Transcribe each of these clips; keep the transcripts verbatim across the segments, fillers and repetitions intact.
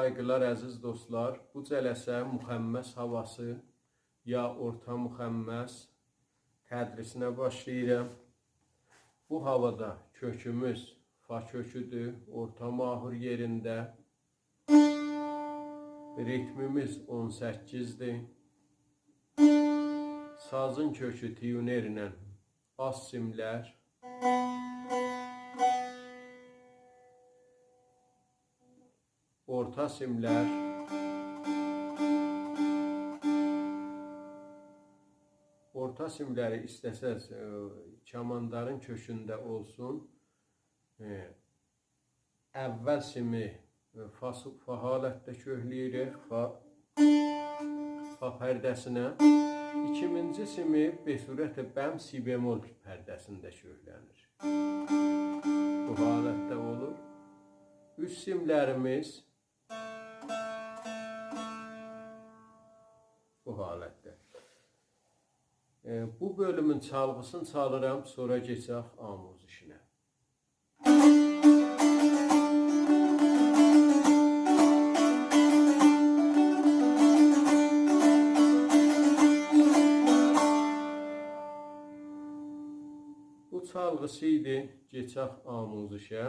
سایغیلار، عزیز دوستلار، بو جلسه مخمس هاواسی یا اورتا مخمس تدریسینه باشلاییرام. بو هاوادا کؤکوموز فا کؤکودور، اورتا ماهور یئرینده. ریتمیمیز اون سککیزدیر. سازین کؤکو تیونرله آلت سیملر، اورتا سیملر. اورتا سیملری ایسته‌سز، ائ، کماندارین کؤکونده اولسون. ائ، اول سیمی، ائ، فا، فا حالتده کؤکله‌ییریک، فا، فا پرده‌سینه. ایکیمینجی سیمی به صورت بم سی بمل پرده‌سینده کؤکله‌نیر. بو حالتده اولور. اوست سیملریمیز بو حالتده. ائ، بو بؤلومون چالغیسینی چالیرام، سونرا کئچک آموزشینه. بو چالغیسی ایدی، کئچک آموزشه.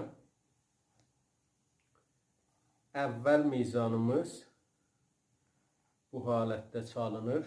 اول میزانیمیز بو حالتده چالینیر.